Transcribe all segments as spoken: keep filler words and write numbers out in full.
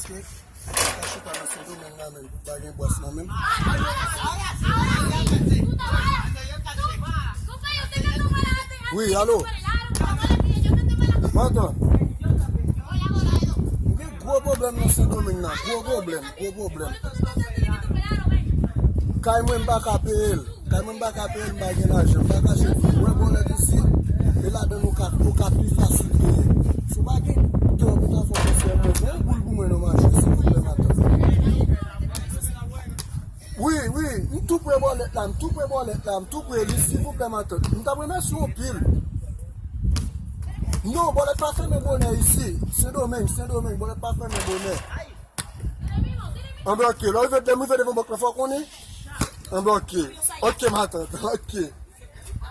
Ka chita nan Sendomeng la menm, pa gen bwès nan menm. Wi, alo. Matant. M gen gwo pwoblèm nan Sendomeng nan, gwo pwoblèm, gwo pwoblèm. Kay mwen m pa ka peye l. Kay mwen m pa ka peye l, m pa gen lajan. M pa ka jwenn. Mwen bòlèt isi, e ladan l ou ka, ou ka pi fasil genyen. Si w pa gen tan pou ta fè yon transfè, mwen, fè yon boul pou mwen non mache, silvouplè, matant. Wi, wi, m tou pre bòlèt la, m tou pre bòlèt la, m tou pre li, silvouplè, matant. M t ap remèsye w anpil. Non, bòlèt pa fèmen bonè isi. Sendomeng, Sendomeng, bòlèt pa fèmen bonè. Anben oke, lè w rive, lè m rive devan bank la, fò w konnen. Anben oke. Oke, matant, oke.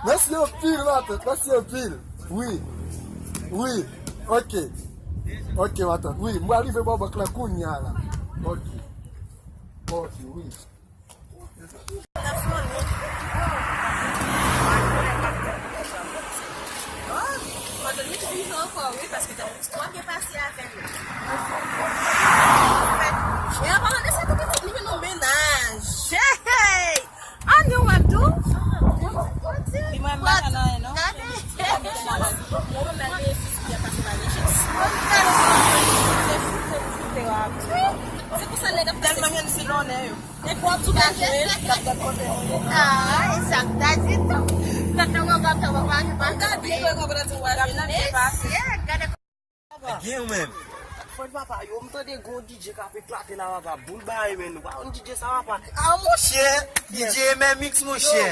Mèsi anpil, matant, mèsi anpil. Wi. Wi. Oke. Oke, matant. Wi, m pral rive bò bank la kounye a la. Oke. Oke, wi. Mwen te vin ankò, wi, paske te yon istwa byen pase avè l. E an palan de sa, tou pitit li vin nan mennaj. Hey! An nou wè tou? Li mwen pa nan anyen, non. Gade. Mwen menm nan gen fis byen pase pa gen chans. Se pou sa nèg ap tèlman gen silonè yo. E pou ap tou gade, l ap gade kote. Ah, e sa m ta di tou. Tèt nan mwen gade, mwen pa gen pa gade. Gade, gade. Gen ou menm. Fò papa, yo, m tande gon D J k ap eklate la, papa. Boul bagay, men. Nou pa konn D J sa, papa. Ah, monchè, D J M M X, monchè.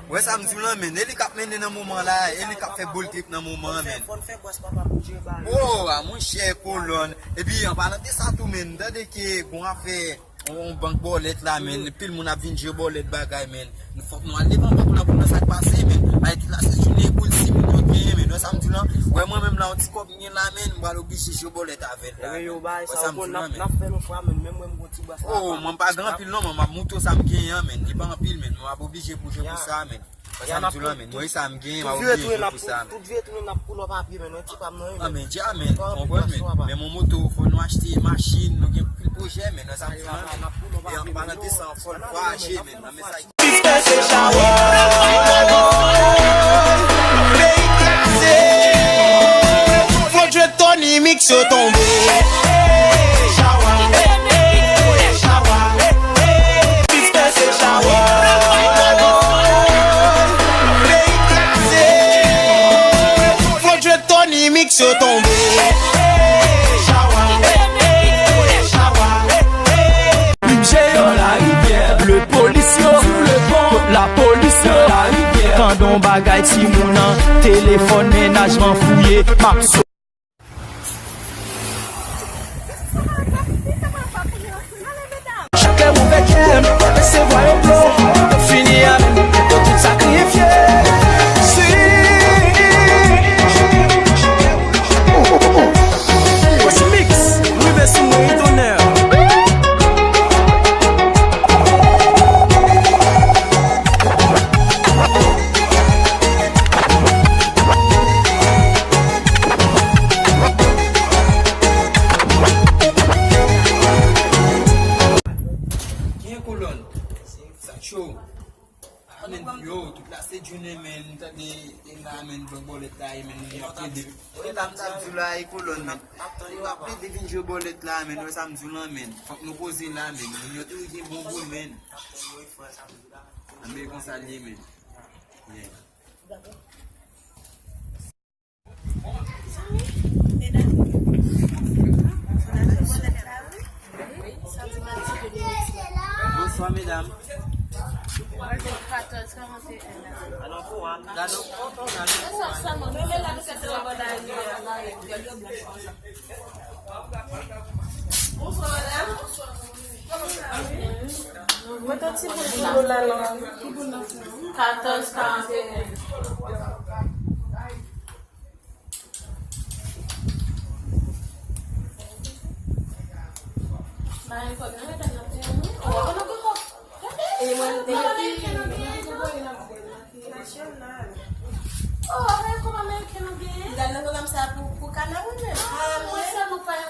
Wè sa m di w lan, men. E li k ap mennen nan moman la, e li k ap fè boul trip nan moman an, men. Fò n fè bwès, papa, pou Dye ba yo. Oh, ah, monchè, kolòn. Epi, an palan de sa tou, men, m tande ke gon afè yon bank bòlèt la, men, pil moun ap vin jwe bòlèt bagay, men. Nou fòk nou al devan bank la pou nou wè sa k pase, men. Bay tout la se jounen pou l si moun yo genyen, men. Wè sa m di w lan, wè mwen menm la, yon ti kòb m gen la, men, m pral oblije jwe bòlèt avè l la, men. Wè sa m di w lan, men. N ap fè l yon fwa, men, menm mwen m gon ti bwès la. Oh, mwen m pa gen anpil non, mwen m ap montre w sa m genyen an, men. Li pa anpil, men, mwen m ap oblije pou jwe pou sa, men. Wè sa m di w lan, men. Mwen sa m genyen, m ap oblije jwe pou sa, men. Tout vye tounen n ap koule papye, men, yon ti pa m nan, men. Ah, men, dja, men, konprann, men. Men mon moto, fò nou achte machin, nou gen pil pwojè, men, wè sa m di w lan, men. E an palan de sa, fò l vwayaje, men, nan mesaj. Peyi klase. Fò djwet Tony Mix yo tonbe. Chawa, chawa. Peyi kraze. Fò djwet Tony Mix yo tonbe. Chawa, chawa. Bidjè yo larivyè, le polis yo sou le pon, lapolis yo larivyè. Tande yon bagay timoun nan telefòn, mennaj mwen fouye, m ap so- Chak lè m ouvè kè m, resevwa yon blo, fini ak tout sakrifye. Si Cosmix rive sou mwen, wi tonè. Gen kolòn. Sa cho. Ah, men, yo, tout la se jounen, men, tande, e la, men, bank bòlèt la, e, men, yo ap plede. E la, m t ap di w la, e kolòn, men. Yo ap plede vin jwe bòlèt la, men, wè sa m di w lan, men. Fòk nou poze la, men. Moun yo toujou gen bon goul, men. Anben konsa l ye, men. Yeah. Bonswa, medam. Alò, pou w ap gade w kontan, gade w kontan. Mwen te ti bout dlo la nan katòz karanteyen. Ba yo kòb nan mete nan pen an, wi. E mwen, depi Oh, avè kòb ameriken nou genyen. Gad nan pwogram sa pou, pou kanal ou menm. Ah, mwen sèlman pa yon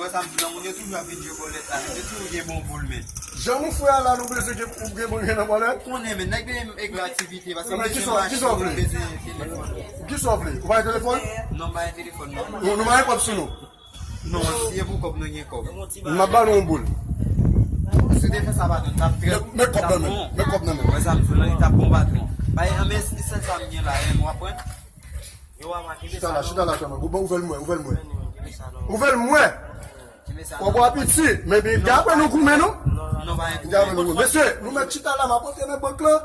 ou wè sa m di, nan moun yo toujou ap vin jwe bòlèt la, men se toujou gen bon boul, men. Jan nou fè a la, nou bezwen gen, ou gen bon gen nan bòlèt? Konnen, men nèg gen, gen aktivite, paske men bezwen kisa, kisa w vle? Bezwen telefòn. Kisa w vle? Ou pa gen telefòn? Non, m pa gen telefòn, non. Nou, nou pa gen kòb sou nou? Non, si se pou kòb, nou gen kòb. M ap ba nou yon boul. Si w te fè sa, patwon, t ap trè. Met, met kòb nan men m. Met kòb nan men m. Wè sa m di w lan, li t ap bon, patwon. Bay, anben, se sèl sa m gen la, en, w ap pran? Chita la, chita la, chita la. Bon, ouvè l mwen, ouvè l mwen. Ouvè l mwen. Kòb ou a piti, men byen, gade nou goumen, non? Gade nou goumen. Mesye, nou mèt chita la, m ap antre nan bank lan.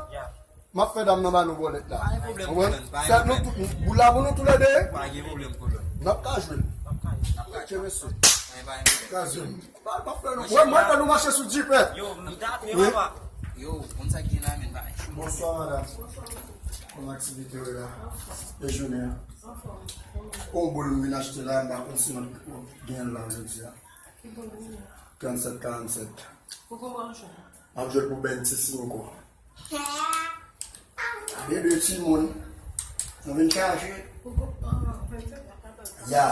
M ap fè dam nan ba nou bòlèt la. Pa gen pwoblèm, konprann? Pa gen pwoblèm. Boul la pou nou toulède? Pa gen pwoblèm, kolonèl. N ap ka jwe l. N ap ka jwe. Ok, mesye. Pa gen pwoblèm. Kraze m. Pa, pa fè nou. Wè, mwen fè nou mache sou djipè. Yo, m ta tou, papa. Yo, konn sa ki gen la, men, pa. Bonswa, madam. Kòman aktivite w la? E jounen an? Yon boul m vin achte la, m pa konn si m ap gen l la jodi a. Trannsèt karannsèt. M ap jwe pou Bentisinko. Gade de timoun. Nou vin chaje. Ya.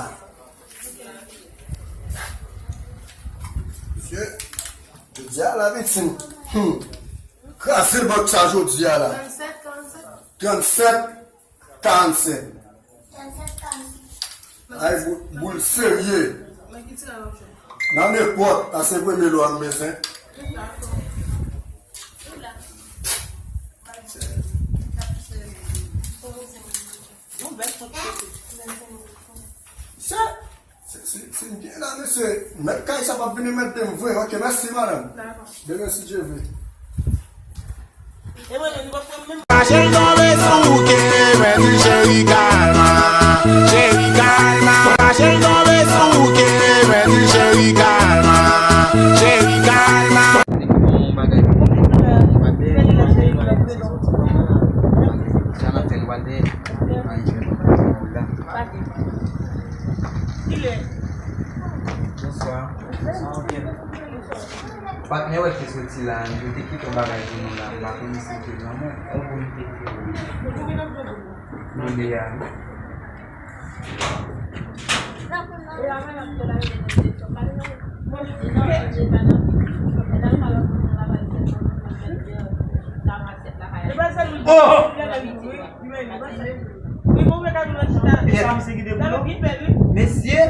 Mesye, jodi a la viktim. Hmm. Kraze bank sa jodi a la. Trannsèt karannsèt. Ay, bou-, boul serye. Nan nenpòt, sa se premye lwa m bezwen. Se, se, se, se byen la, mesye. Mèt kay sa p ap vini mèt de m vre. Ok, mèsi, madanm. Dakò. Demen, si Dye vle. Mache l tonbe sou ke, mèt di cheri kalma, cheri kalma. Mache l tonbe sou ke, mèt di cheri kalma, cheri kalma. Sa n ap fè, nou pral dèyè. Bonswa. Patnè, wè ki soti la, yo te kite yon bagay pou nou la, m pa konnen si se lanmò. Yon bonite. Bonite a. Oh! Mesye,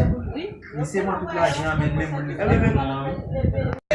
misye pran tout lajan an, men menm moun li fè non an, wi.